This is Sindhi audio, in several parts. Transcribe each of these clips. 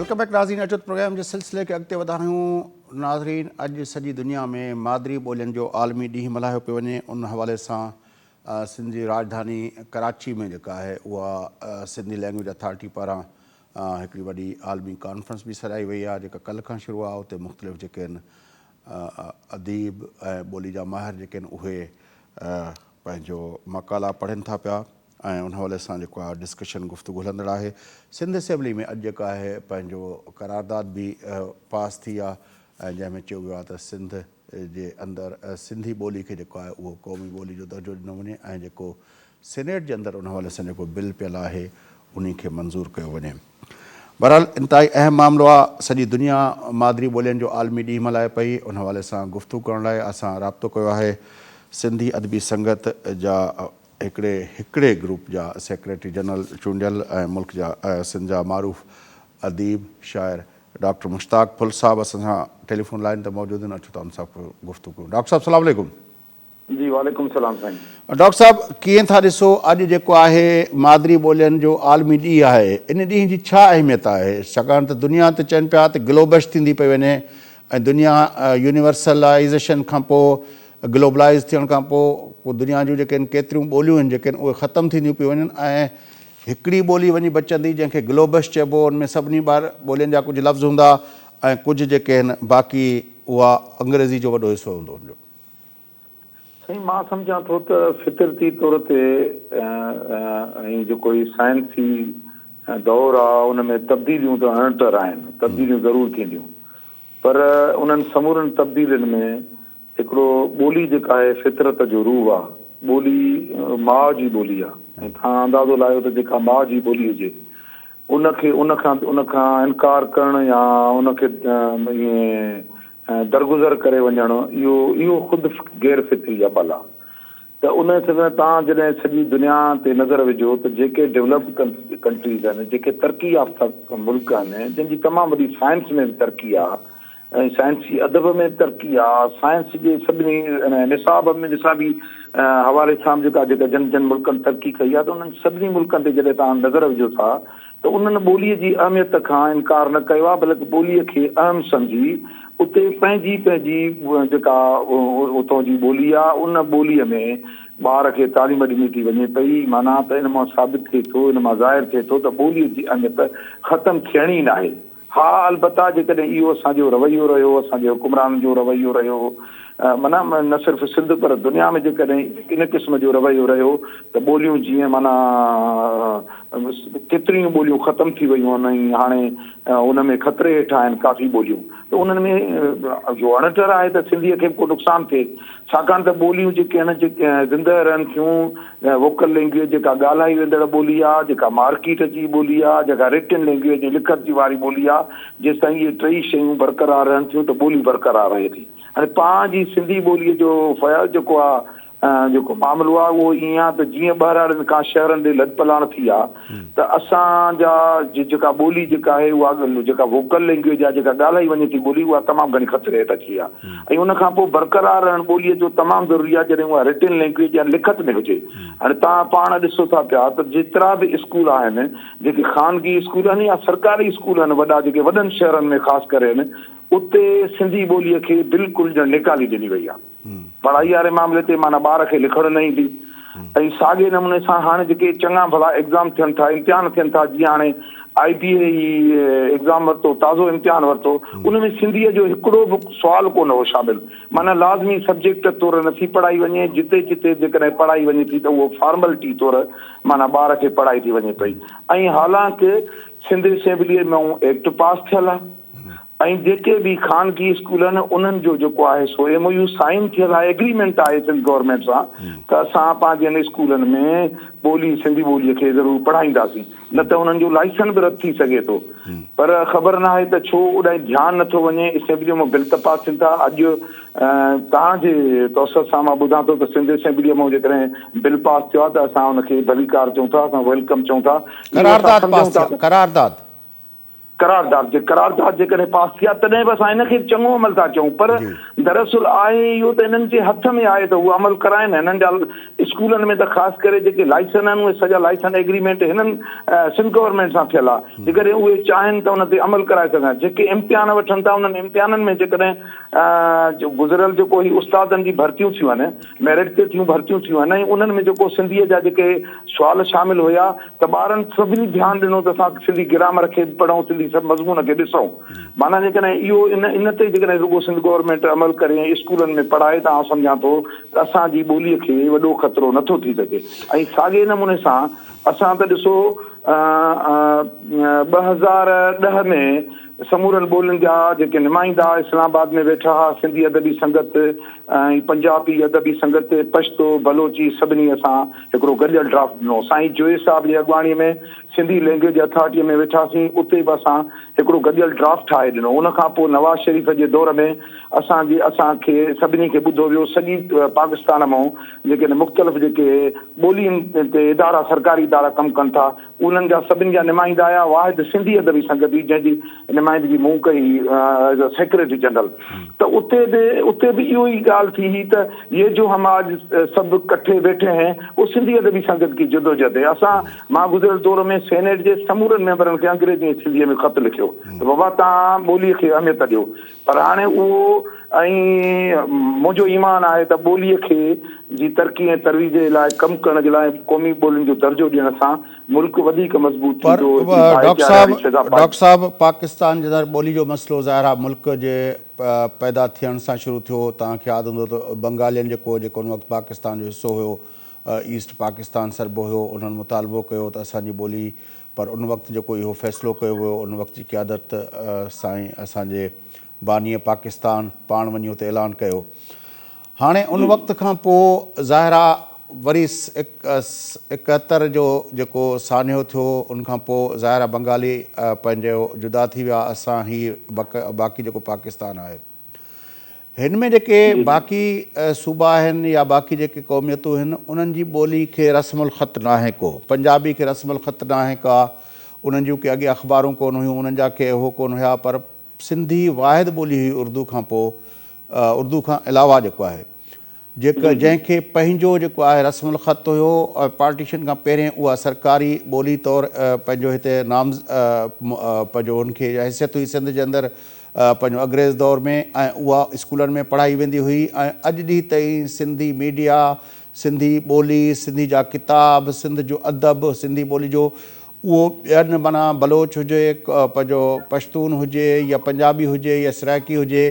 Welcome back ناظرين اچو ته پروگرام جي سلسلي کي اڳتي وڌايون ناظرين اڄ سڄي دنيا ۾ مادري ٻولين جو عالمي ڏينهن ملهايو پيو وڃي ان حوالي سان سنڌ جي راڄڌاني ڪراچي ۾ جيڪا آهي اها سنڌي لينگويج اٿارٽي پاران هڪڙي وڏي عالمي ڪانفرنس به سڏائي وئي آهي جيڪا ڪلهه کان شروع آهي اتي مختلف جيڪي آهن اديب ۽ ٻولي جا ماهر جيڪي آهن اهي پنهنجو مقالا پڙهن ٿا پيا ۽ ان حوالي سان جيڪو آهي ڊسڪشن گفتگو هلندڙ آهي. سنڌ اسيمبلي ۾ اڄ جيڪا آهي پنهنجو قرارداد به پاس ٿي آهي ۽ جنهن ۾ چيو ويو آهي ته سنڌ جي اندر سنڌي ٻولي کي جيڪو آهي اهو قومي ٻولي جو درجو ڏنو وڃي ۽ جيڪو سينيٽ جي اندر ان حوالي سان جيڪو بل پيل آهي انهي کي منظور ڪيو وڃي. بهرحال انتهائي اهم معاملو آ، سڄي دنيا مادري ٻولين جو عالمي ڏينهن ملهائي پئي، ان حوالي سان گفتگو ڪرڻ لاء اسان رابطو ڪيو آهي سنڌي ادبي سنگت جا هڪڙي هڪڙي گروپ جا سيڪريٽري جنرل چونڊيل ۽ ملڪ جا سنڌ جا معروف اديب شاعر ڊاڪٽر مشتاق ڦل صاحب اسان سان ٽيليفون لائين تي موجود آهن، اچو ته ان سان گفتگو ڪيون. ڊاڪٽر صاحب سلام عليڪم. جي وعليڪم السلام سائين. ڊاڪٽر صاحب ڪيئن ٿا ڏسو اڄ جيڪو آهي مادري ٻولين جو عالمي ڏينهن آهي ان ڏينهن جي ڇا اهميت آهي ڇاڪاڻ ته دنيا ته چون پيا ته گلوبش ٿيندي پئي وڃي ۽ دنيا يونيورسلائيزيشن کان پوء گلوبلائيز ٿيڻ کان پوء دنيا جون جيڪي آهن ڪيتريون ٻوليون آهن جيڪي آهن اهي ختم ٿينديون پيون وڃن ۽ هڪڙي ٻولي وڃي بچندي جنهن کي گلوبش چئبو ان ۾ سڀني ٻار ٻولين جا ڪجهه لفظ هوندا ۽ ڪجهه جيڪي آهن باقي اها انگريزي جو وڏو حصو هوندو ان جو. سائين مان سمجهان ٿو ته فطرتي طور تي ۽ جيڪو هي سائنسي دور آ ان ۾ تبديليون ته اڻٽر آهن، تبديليون ضرور ٿينديون پر انهن سمورن تبديلين ۾ هڪڙو ٻولي جيڪا آهي فطرت جو روح آ، ٻولي ماء جي ٻولي آ ۽ توهان اندازو لايو ته جيڪا ماء جي ٻولي هجي ان کي ان کان ان کان انڪار ڪرڻ يا ان کي ائين درگذر ڪري وڃڻ اهو اهو خود غير فطري عمل آ ته ان حساب سان توهان جڏهن سڄي دنيا تي نظر وجهو ته جيڪي ڊولپڊ ڪنٽريز آهن جيڪي ترقي يافته ملڪ آهن جن جي تمام وڏي سائنس ۾ به ترقي آ ۽ سائنسي ادب ۾ به ترقي آ سائنس جي سڀني نصاب ۾ نصابي حوالي سان به جيڪا جيڪا جن جن ملڪن ترقي ڪئي آ ته انهن سڀني ملڪن تي جڏهن توهان نظر وجهو ٿا ته انهن ٻوليء جي اهميت کان انڪار نه ڪيو آهي بلڪ ٻوليء کي اهم سمجهي اتي پنهنجي پنهنجي جيڪا اتان جي ٻولي آهي ان ٻوليء ۾ ٻار کي تعليم ڏني ٿي وڃي پئي معنيٰ ته ان مان ثابت ٿئي ٿو ان مان ظاهر ٿئي ٿو ته ٻوليء جي اهميت ختم ٿيڻي ناهي. ها البته جيڪڏهن اهو اسان جو رويو رهيو، اسان جي حڪمرانن جو رويو رهيو، معنيٰ نه صرف سنڌ پر دنيا ۾ جيڪڏهن ان قسم جو رويو رهيو ته ٻوليون جيئن معنيٰ ڪيتريون ئي ٻوليون ختم ٿي ويون آهن ۽ هاڻي ان ۾ خطري هيٺ آهن ڪافي ٻوليون ته انهن ۾ اهو اڻٽر آهي ته سنڌيء کي به ڪو نقصان ٿئي ڇاڪاڻ ته ٻوليون جيڪي آهن جيڪي زندهه رهن ٿيون ووڪل لينگويج جيڪا ڳالهائي ويندڙ ٻولي آ جيڪا مارڪيٽ جي ٻولي آ جيڪا رٽن لينگويج ۽ لکت جي واري ٻولي آ جيستائين اهي ٽئي شيون برقرار رهن ٿيون ته ٻولي برقرار رهي ٿي هاڻي پان جي سنڌي ٻوليء جو فياض جيڪو آ جيڪو معاملو آ اهو ائين آ ته جيئن ٻهراڙين کان شهرن ڏي لڏپلاڻ ٿي آ ته اسان جا جيڪا ٻولي جيڪا آهي اها جيڪا ووڪل لينگويج آ جيڪا ڳالهائي وڃي ٿي ٻولي اها تمام گهڻي خطري هيٺ اچي وئي آ ۽ ان کان پوء برقرار رهڻ ٻوليء جو تمام ضروري آ جڏهن اها رٽن لينگويج يا لکت ۾ هجي هاڻي توهان پاڻ ڏسو ٿا پيا ته جيترا به اسڪول آهن جيڪي خانگي اسڪول آهن يا سرڪاري اسڪول آهن وڏا جيڪي وڏن شهرن ۾ خاص ڪري آهن اتي سنڌي ٻوليء کي بلڪل ڄڻ نيڪالي ڏني وئي آ. پڙهائي واري معاملي تي معنيٰ ٻار کي لکڻ نه ايندي ۽ ساڳئي نموني سان هاڻي جيڪي چڱا ڀلا ايگزام ٿين ٿا امتحان ٿين ٿا جيئن هاڻي آء بي اي هي ايگزام ورتو تازو امتحان ورتو ان ۾ سنڌيء جو هڪڙو به سوال ڪونه هو شامل معنيٰ لازمي سبجيڪٽ طور نٿي پڙهائي وڃي جتي جتي جيڪڏهن پڙهائي وڃي ٿي ته اهو فارملٽي طور معنيٰ ٻار کي پڙهائي ٿي وڃي پئي ۽ حالانڪ سنڌ اسيمبليء ۾ ايڪٽ پاس ٿيل آهي ۽ جيڪي به خانگي اسڪول آهن انهن جو جيڪو آهي سو ايم او يو سائن ٿيل آهي ايگريمينٽ آهي سنڌ گورنمينٽ سان ته اسان پنهنجن اسڪولن ۾ ٻولي سنڌي ٻولي کي ضرور پڙهائينداسين نه ته انهن جو لائسن به رد ٿي سگهي ٿو پر خبر نه آهي ته ڇو اوڏانهن ڌيان نٿو وڃي اسيمبليء مان بل ته پاس ٿين ٿا اڄ توهان جي توسط سان مان ٻڌان ٿو ته سنڌ اسيمبليء مان جيڪڏهن بل پاس ٿيو آهي ته اسان ان کي ڀليڪار چئون ٿا اسان welcome چئون ٿا قرارداد پاس ٿي آهي قرارداد. قرارداد جي قرارداد جيڪڏهن پاس ٿي آ تڏهن به اسان ان کي به چڱو عمل ٿا چئون پر دراصل آهي اهو ته انهن جي هٿ ۾ آهي ته هو عمل ڪرائن هنن جا اسڪولن ۾ ته خاص ڪري جيڪي لائسن آهن اهي سڄا لائسن ايگريمينٽ هنن سنڌ گورنمينٽ سان ٿيل آ جيڪڏهن اهي چاهين ته ان تي عمل ڪرائي سگهن جيڪي امتحان وٺن ٿا انهن امتحانن ۾ جيڪڏهن گذريل جيڪو هي استادن جي ڀرتيون ٿيون آهن ميرٽ تي ٿيون ڀرتيون ٿيون آهن ۽ انهن ۾ جيڪو سنڌيء جا جيڪي سوال شامل هيا ته ٻارن سڀني ڌيان ڏنو ته اسان سنڌي گرامر کي به پڙهون سنڌي سڀ مضمون کي ڏسون معنيٰ جيڪڏهن اهو ان ان تي جيڪڏهن رڳو سنڌ گورنمينٽ عمل ڪري ۽ اسڪولن ۾ پڙهائي ته آئون سمجهان ٿو ته اسان جي ٻوليء کي وڏو خطرو نٿو ٿي سگهي ۽ ساڳئي نموني سان اسان ته ڏسو 2010 ۾ سمورن ٻولين جا جيڪي نمائندا اسلام آباد ۾ ويٺا ها، سنڌي ادبي سنگت ۽ پنجابي ادبي سنگت، پشتو، بلوچي سڀني اسان هڪڙو گڏيل ڊرافٽ ڏنو. سائين جويي صاحب جي اڳواڻي ۾ سنڌي لينگويج اٿارٽيء ۾ ويٺاسين، اتي به اسان هڪڙو گڏيل ڊرافٽ ٺاهي ڏنو. ان کان پوء نواز شريف جي دور ۾ اسان جي اسان کي سڀني کي ٻڌو ويو. سڄي پاڪستان مان جيڪي مختلف جيڪي ٻولين تي ادارا سرڪاري ادارا ڪم ڪن ٿا، انهن جا سڀني جا نمائندا آيا، واحد سنڌي ادبي سنگت هئي جنهن جي نمائندگي مون ڪئي ايز اي سيڪريٽري جنرل ته اتي به اتي به اهو ئي ڳالهه ٿي هئي ته يي جو هم آج سڀ ڪٺي ويٺي هين وو سنڌي ادبي سنگت ڪي جدوجهد هي اسان مان گذريل دور ۾ سينيٽ جي سمورن ميمبرن کي انگريزي ۽ سنڌي ۾ خط لکيو ته بابا توهان ٻولي کي اهميت ڏيو پر هاڻي اهو ۽ منهنجو ايمان آهي ته ٻوليء کي جي ترقي ۽ ترويج جي لاء ڪم ڪرڻ جي لاء قومي ٻولين جو درجو ڏيڻ سان ملڪ وڌيڪ مضبوط پر ٿيندو، هڪڙي ڊاڪٽر ڀائيچاري صاحب واري فضا ڊاڪٽر پائجي. صاحب پاڪستان جي اندر ٻولي جو مسئلو ظاهر آهي ملڪ جي پيدا ٿيڻ سان شروع ٿيو هو توهان کي ياد هوندو ته بنگالين جيڪو جيڪو ان وقت پاڪستان جو حصو هيو ايسٽ پاڪستان سڏبو هيو انهن مطالبو ڪيو ته اسان جي ٻولي پر ان وقت جيڪو اهو فيصلو ڪيو ويو ان وقت جي قيادت سائين اسان جي بانيء پاڪستان پاڻ وڃي اتي اعلان ڪيو. هاڻي ان وقت کان پوء ظاهر آ وري 71 جو جيڪو سانحو ٿيو ان کان پوء ظاهر آ بنگالي پنهنجو جدا ٿي ويا اسان هي باقي جيڪو پاڪستان آهي. هن ۾ جيڪي باقي صوبا آهن يا باقي جيڪي قوميتون آهن انهن جي ٻولي کي رسم الخط ناهي ڪو. پنجابي کي رسم الخط ناهي ڪا، انهن جون ڪي اڳي اخبارون ڪونه هيون، انهن جا ڪي اهو ڪونه هيا پر سنڌي واحد ٻولي هئي اردو کان پوء اردو کان علاوه جيڪو آهي. جيڪ جنهن کي پنهنجو جيڪو آهي رسم الخط هيو ۽ پارٽيشن کان پهرين اها سرڪاري ٻولي طور پنهنجو هتي نامز پنهنجو ان کي حيثيت هئي سنڌ جي اندر پنهنجو انگريز دور ۾ ۽ اها اسڪولن ۾ پڙهائي ويندي هئي ۽ اڄ ڏينهن تائين سنڌي ميڊيا سنڌي ٻولي سنڌي جا ڪتاب سنڌ جو ادب سنڌي ٻولي جو اهو ٻين معنيٰ بلوچ هجي پنهنجو پشتون هجي يا پنجابي هجي يا سرائيڪي هجي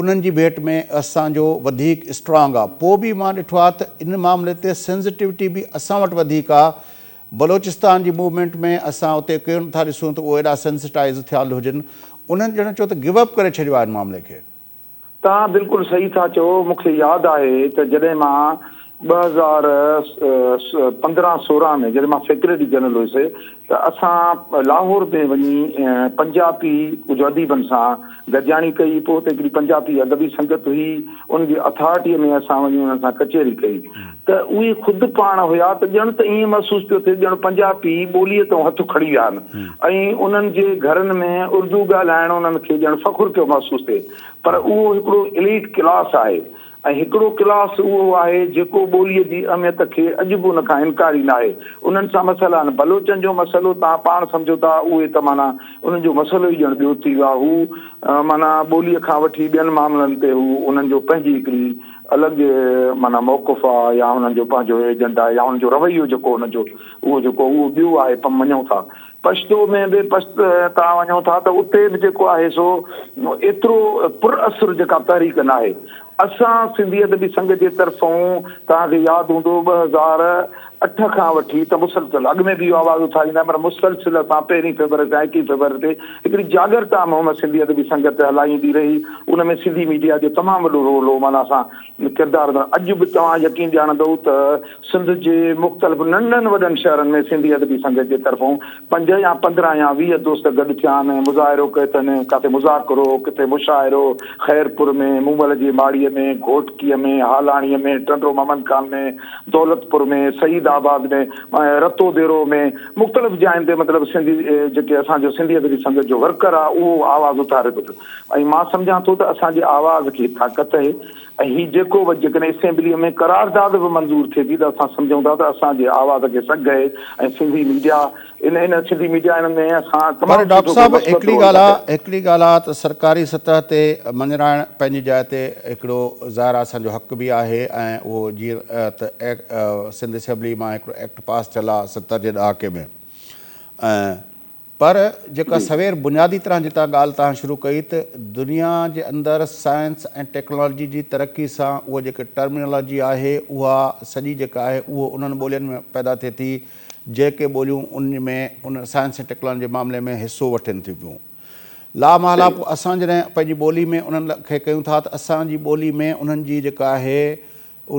انهن جي ڀيٽ ۾ اسان جو وڌيڪ اسٽرانگ آ پوء به مان ڏٺو آ ته ان معاملي تي سينسٽيوٽي به اسان وٽ وڌيڪ آ بلوچستان جي موومينٽ ۾ اسان اتي ڪيو نٿا ڏسون ته اهي ايڏا سينسٽائز ٿيل هجن انهن ڄڻ چئو ته گيو اپ ڪري ڇڏيو آ ان معاملي کي. توهان بلڪل صحيح ٿا چئو مون کي ياد آهي ته جڏهن مان 2015 16 ۾ جڏهن مان سيڪريٽري جنرل هيس ته اسان لاهور ۾ وڃي پنجابي ڪجهه اديبن سان گڏجاڻي ڪئي پوء اتي هڪڙي پنجابي ادبي سنگت هئي ان جي اٿارٽيء ۾ اسان وڃي انهن سان ڪچهري ڪئي ته اهي خود پاڻ هيا ته ڄڻ ته ائين محسوس پيو ٿئي ڄڻ پنجابي ٻوليء تان هٿ کڻي ويا آهن ۽ انهن جي گهرن ۾ اردو ڳالهائڻ انهن کي ڄڻ فخر پيو محسوس ٿئي پر اهو هڪڙو اليٽ ڪلاس آهي ۽ هڪڙو ڪلاس اهو آهي جيڪو ٻوليء جي اهميت کي اڄ به ان کان انڪاري ناهي. انهن سان مسئلا آهن. بلوچن جو مسئلو توهان پاڻ سمجهو ٿا اهي ته معنيٰ انهن جو مسئلو ئي ڄڻ ٻيو ٿي ويو آهي. هو معنيٰ ٻوليء کان وٺي ٻين معاملن تي هو انهن جو پنهنجي هڪڙي الڳ معنيٰ موقف آهي يا انهن جو پنهنجو ايجنڊا آهي يا انهن جو رويو جيڪو انهن جو اهو جيڪو اهو ٻيو آهي پر مڃون ٿا پشتو ۾ به پشت تان وڃو ٿا ته اتي به جيڪو آهي سو ايترو پر اثر جيڪا تحريڪ ناهي. اسان سنڌي ادبي سنگت جي طرفئون توهان کي ياد هوندو 2008 کان وٺي ته مسلسل اڳ ۾ به اهو آواز اٿاريندا پر مسلسل اسان پهرين فيبروري کان ايڪيهه فيبروري تي هڪڙي جاڳرتا مهم سنڌي ادبي سنگت هلائيندي رهي ان ۾ سنڌي ميڊيا جو تمام وڏو رول هو معنيٰ اسان ڪردار ادا اڄ به توهان يقين ڄاڻندؤ ته سنڌ جي مختلف ننڍن وڏن شهرن ۾ سنڌي ادبي سنگت جي طرفون پنج يا 15 يا 20 دوست گڏ ٿيا آهن ۽ مظاهرو ڪيو اٿن، ڪاٿي مذاڪرو، ڪٿي مشاعرو، خيرپور ۾، مومل جي ماڙيء ۾، گهوٽڪيء ۾، هالاڻيء ۾، ٽنڊو محمد خان ۾، دولتپور ۾، سعيد آباد ۾ رتو ديرو ۾ مختلف جاين تي مطلب سنڌي جيڪي اسان جو سنڌي ادبي سنگت جو ورڪر آ اهو آواز اٿاري ٿو پيو ۽ مان سمجهان ٿو ته اسان جي آواز کي طاقت اهي ۽ هي جيڪو به جيڪڏهن اسيمبليء ۾ قرارداد به منظور ٿئي ٿي ته اسان سمجهون ٿا ته اسان جي آواز کي سگهه اهي ۽ سنڌي ميڊيا ان ان سنڌي ميڊيا ان ۾ اسان پر تمام ڊاڪٽر سٺو صاحب ڪو مثبت هڪڙي رول ڳالهه ٿا آ ڪريون. هڪڙي ڳالهه آ ته سرڪاري سطح تي مڃرائڻ پنهنجي جاء تي هڪڙو ظاهر آ اسان جو حق به آهي ۽ اهو جيئن ته سنڌ اسيمبلي مان هڪڙو ايڪٽ پاس ٿيل آ 70 جي ڏهاڪي ۾ ۽ پر جيڪا جي. سوير بنيادي طرح جتان ڳالهه توهان شروع ڪئي ته دنيا جي اندر سائنس ۽ ٽيڪنالاجي جي ترقي سان اهو جيڪي ٽرمينالاجي آهي اها سڄي جيڪا آهي اهو انهن ٻولين ۾ پيدا ٿئي ٿي جيڪي ٻوليون ان ۾ ان سائنس ۽ ٽيڪنالاجي جي معاملي ۾ حصو وٺن ٿيون پيون. لا محاله پوء اسان جڏهن پنهنجي ٻولي ۾ انهن کي ڪيون ٿا ته اسان جي ٻولي ۾ انهن جي جيڪا آهي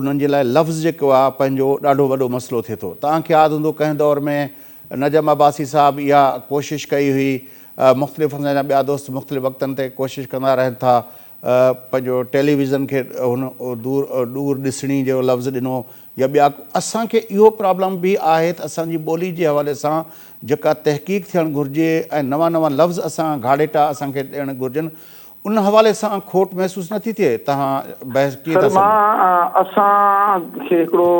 انهن جي لاء لفظ جيڪو آهي پنهنجو ڏاڍو وڏو مسئلو ٿئي ٿو. توهان کي ياد هوندو ڪنهن دور ۾ نجم عباسي صاحب اها ڪوشش ڪئي هئي مختلف اسان جا ٻيا دوست مختلف وقتن تي ڪوشش ڪندا رهن ٿا پنهنجو ٽيليويزن کي هن دور ڏور ڏسڻي جو لفظ ڏنو يا ٻيا اسان کي اهو پرابلم به آهي ته اسان جي ٻولي جي حوالي سان جيڪا تحقيق ٿيڻ گهرجي ۽ نوان نوان لفظ اسان گهاڙيٽا اسان کي ڏيڻ گهرجن ان حوالي سان کوٽ محسوس نٿي ٿئي توهان بحث ڪيئن سر ٿا سمجهو؟ مان اسان کي هڪڙو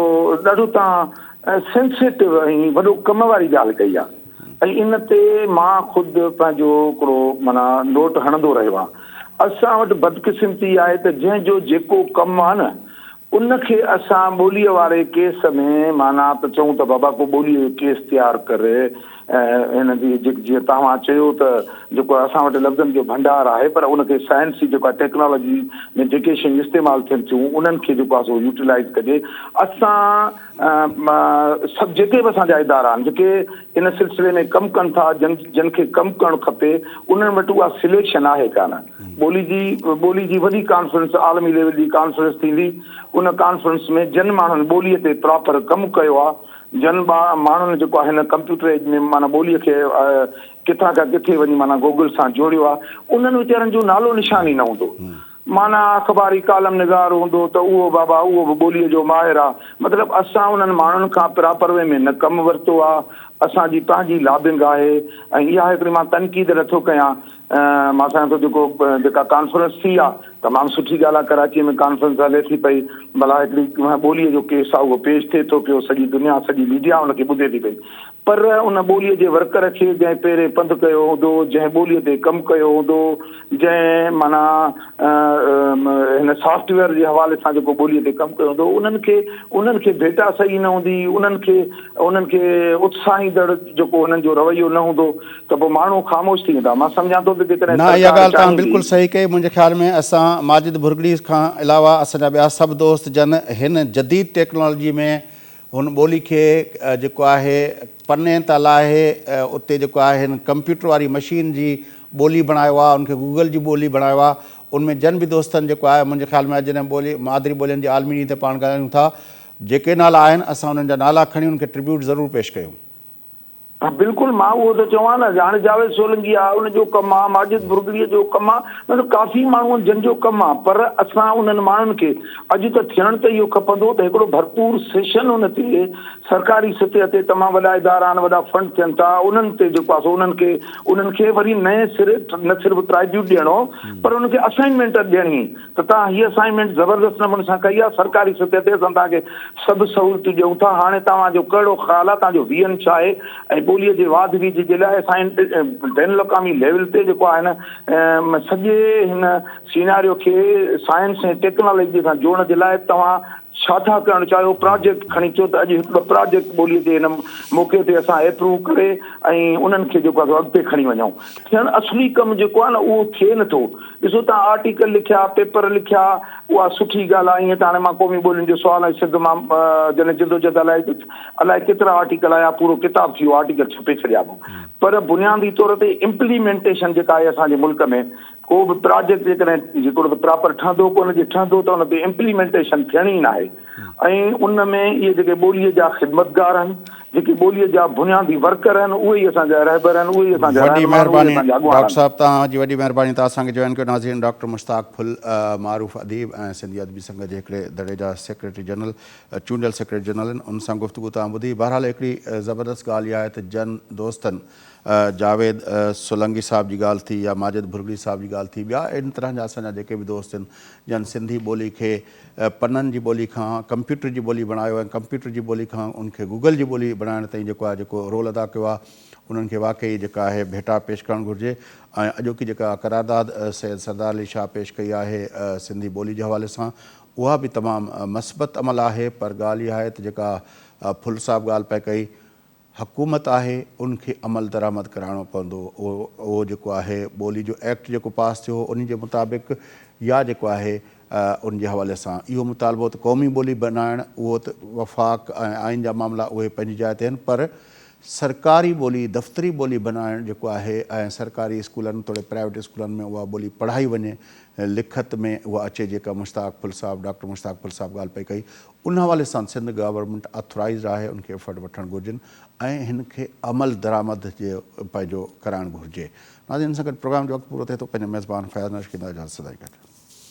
ڏاڍو توهان سينسيٽو ۽ وڏو ڪم واري ڳالهه ڪئي آهي ۽ ان تي مان خود پنهنجو هڪڙو معنيٰ نوٽ هڻندو رهيو آهيان اسان وٽ بدقسمتي آهي ته جنهن جو جيڪو ڪم آهي نه ان کي اسان ٻوليء واري ڪيس ۾ معنيٰ ته چئون ته بابا ڪو ٻوليء جو ڪيس تيار ڪر ۽ هن جي جيئن توهان چيو ته جيڪو اسان وٽ لفظن جو ڀنڊار آهي پر ان کي سائنسي جيڪو آهي ٽيڪنالاجي ۾ جيڪي شيون استعمال ٿين ٿيون انهن کي جيڪو آهي سو يوٽيلائيز ڪجي. اسان سڀ جيڪي به اسان جا ادارا آهن جيڪي ان سلسلي ۾ ڪم ڪن ٿا جن جن کي ڪم ڪرڻ کپي انهن وٽ اها سليڪشن آهي ڪانه. ٻولي جي ٻولي جي وڏي ڪانفرنس عالمي ليول جي ڪانفرنس ٿيندي ان ڪانفرنس ۾ جن ماڻهن ٻولي تي پراپر ڪم ڪيو آ جن ماڻهن جيڪو آ هن ڪمپيوٽر ايج ۾ معنيٰ ٻولي کي ڪٿان کان ڪٿي وڃي معنيٰ گوگل سان جوڙيو آ انهن ويچارن جو نالو نشان ئي نه هوندو معنيٰ اخباري ڪالم نگار هوندو ته اهو بابا اهو به ٻولي جو ماهر آ مطلب اسان انهن ماڻهن کان پراپر وي ۾ نه ڪم ورتو آ اسان جي پنهنجي لابنگ آهي ۽ اها هڪڙي مان تنقيد نٿو ڪيان مان سمجهان ٿو جيڪو جيڪا ڪانفرنس ٿي آ تمام سٺي ڳالهه آ ڪراچيء ۾ ڪانفرنس هلي ٿي پئي ڀلا هڪڙي ٻوليء جو ڪيس آ اهو پيش ٿئي ٿو پيو سڄي دنيا سڄي ميڊيا ان کي ٻڌي ٿي پئي پر ان ٻوليء جي ورڪر کي جنهن پهرين پنڌ ڪيو هوندو جنهن ٻوليء تي ڪم ڪيو هوندو جنهن معنيٰ هن سافٽ ويئر جي حوالي سان جيڪو ٻوليء تي ڪم ڪيو هوندو انهن کي انهن کي ڀيٽا صحيح نه هوندي انهن کي انهن کي اتساهيندڙ جيڪو انهن جو رويو نه هوندو ته پوء ماڻهو خاموش ٿي ويندا. مان سمجهان ٿو ته جيڪڏهن نه اها سرڪار ڳالهه توهان چاهيندي. بلڪل صحيح ڪئي منهنجي خيال ۾ اسان ماجد ڀرڳڙي کان علاوه اسان جا ٻيا سڀ دوست جن هن جديد ٽيڪنالاجي ۾ هن ٻولي کي جيڪو آهي پني تان لاهي اتي جيڪو آهي هن ڪمپيوٽر واري مشين جي ٻولي بڻايو آهي ان کي گوگل جي ٻولي بڻايو آهي ان ۾ جن به دوستن جيڪو آهي منهنجي خيال ۾ اڄ جڏهن ٻولي مادري ٻولين جي عالمي ڏينهن تي پاڻ ڳالهايون ٿا جيڪي نالا آهن اسان انهن جا نالا کڻي انهن کي ٽربيوٽ ضرور پيش ڪيون. ها بلڪل مان اهو ٿو چوان نه هاڻي جاويد سولنگي آ ان جو ڪم آ ماجد ڀرڳڙي جو ڪم آ مطلب ڪافي ماڻهو آهن جن جو ڪم آ پر اسان انهن ماڻهن کي اڄ ته ٿيڻ ته اهو کپندو ته هڪڙو ڀرپور سيشن ان تي سرڪاري سطح تي تمام وڏا ادارا آهن وڏا فنڊ ٿين ٿا انهن تي جيڪو آ سو انهن کي انهن کي وري نئين سر نه صرف ٽرائبيوٽ ڏيڻو پر انهن کي اسائنمينٽ ڏيڻي ته توهان هيء اسائنمينٽ زبردست نموني سان ڪئي آهي، سرڪاري سطح تي اسان توهان کي سڀ سهولتون ڏيون ٿا، هاڻي توهان جو ڪهڙو خيال آهي، توهان جو ويزن ڇا آهي ۽ ٻوليء جي واڌ ويجهه جي لاء اسان بين الاقوامي ليول تي جيڪو آهي نه سڄي هن سيناريو کي سائنس ۽ ٽيڪنالاجي سان جوڙڻ جي لاء توهان ڇا ٿا ڪرڻ چاهيو، پراجيڪٽ کڻي اچو ته اڄ هڪ ٻه پراجيڪٽ ٻوليء جي هن موقعي تي اسان ايپروو ڪري ۽ انهن کي جيڪو آهي سو اڳتي کڻي وڃون. ٿيڻ اصلي ڪم جيڪو آهي نه اهو ٿئي نٿو. ڏسو توهان آرٽيڪل لکيا، پيپر لکيا، اها سٺي ڳالهه آهي، ائين ته هاڻي مان قومي ٻولين جو سوال ۽ سنڌ مان جڏهن جدوجھد الائي الائي ڪيترا آرٽيڪل آيا، پورو ڪتاب ٿي ويو، آرٽيڪل ڇپي ڇڏيا مون. پر بنيادي طور تي امپليمينٽيشن جيڪا آهي اسان جي ملڪ ۾ ڪو به پراجيڪٽ جيڪڏهن جيڪو ته پراپر ٺهندو ڪونه، جي ٺهندو ته ان تي امپليمينٽيشن ٿيڻي ئي ناهي ۽ ان ۾ اهي جيڪي ٻوليء جا خدمتگار آهن، جيڪي ٻوليء جا بنيادي ورڪر آهن، اهي ئي اسان جا رهبر آهن، اهي ئي اسان جا وڏي رهنما آهن، اهي مهرباني ئي اسان جا اڳواڻ ڊاڪٽر آهن. صاحب توهان جي وڏي مهرباني توهان اسان کي جوائن ڪيو ناظرين ڊاڪٽر مشتاق ڦل معروف اديب ۽ سنڌي ادبي سنگت جي هڪڙي دڙي جا سيڪريٽري جنرل چونڊيل سيڪريٽري جنرل آهن ان سان گفتگو توهان ٻڌي بهرحال هڪڙي زبردست ڳالهه اها آهي ته جن دوستن جاويد سولنگي صاحب جي ڳالهه ٿي يا ماجد ڀرڳڙي صاحب جي ڳالهه ٿي ٻيا ان طرح جا اسان جا جيڪي به دوست آهن جن سنڌي ٻولي کي پنن جي ٻولي کان ڪمپيوٽر جي ٻولي بڻايو ۽ ڪمپيوٽر جي ٻولي کان ان کي گوگل جي ٻولي بڻائڻ تائين جيڪو آهي جيڪو رول ادا ڪيو آهي انهن کي واقعي جيڪا آهي ڀيٽا پيش ڪرڻ گهرجي ۽ اڄوڪي جيڪا قرارداد سيد سردار علي شاهه پيش ڪئي آهي سنڌي ٻولي جي حوالي سان اها به تمام مثبت عمل آهي پر ڳالهه اها آهي ته جيڪا ڦل صاحب ڳالهه پئي ڪئي حڪومت آهي ان کي عمل درآمد ڪرائڻو پوندو اهو جيڪو آهي ٻولي جو ايڪٽ جيڪو پاس ٿيو هو انهي جي مطابق يا جيڪو آهي ان جي حوالي سان اهو مطالبو ته قومي ٻولي بنائڻ اهو ته وفاق ۽ آئين جا معاملا اهي پنهنجي جاء تي آهن پر سرڪاري ٻولي دفتري ٻولي بنائڻ جيڪو آهي ۽ سرڪاري اسڪولن توڙي پرائيويٽ اسڪولن ۾ اها ٻولي پڙهائي وڃي لکت ۾ اها اچي جيڪا مشتاق ڦل صاحب ڊاڪٽر مشتاق ڦل صاحب ڳالهه پئي ڪئي ان حوالي سان سنڌ گورنمينٽ اٿورائيزڊ آهي ان کي ايفرٽ وٺڻ گهرجن ۽ هن کي عمل درآمد جي پنهنجو ڪرائڻ گهرجي. ناظرين ان سان گڏ پروگرام جو وقت پورو ٿئي ٿو پنهنجي ميزبان فياض ناشڪ ايندا اجازت سدائين گڏ.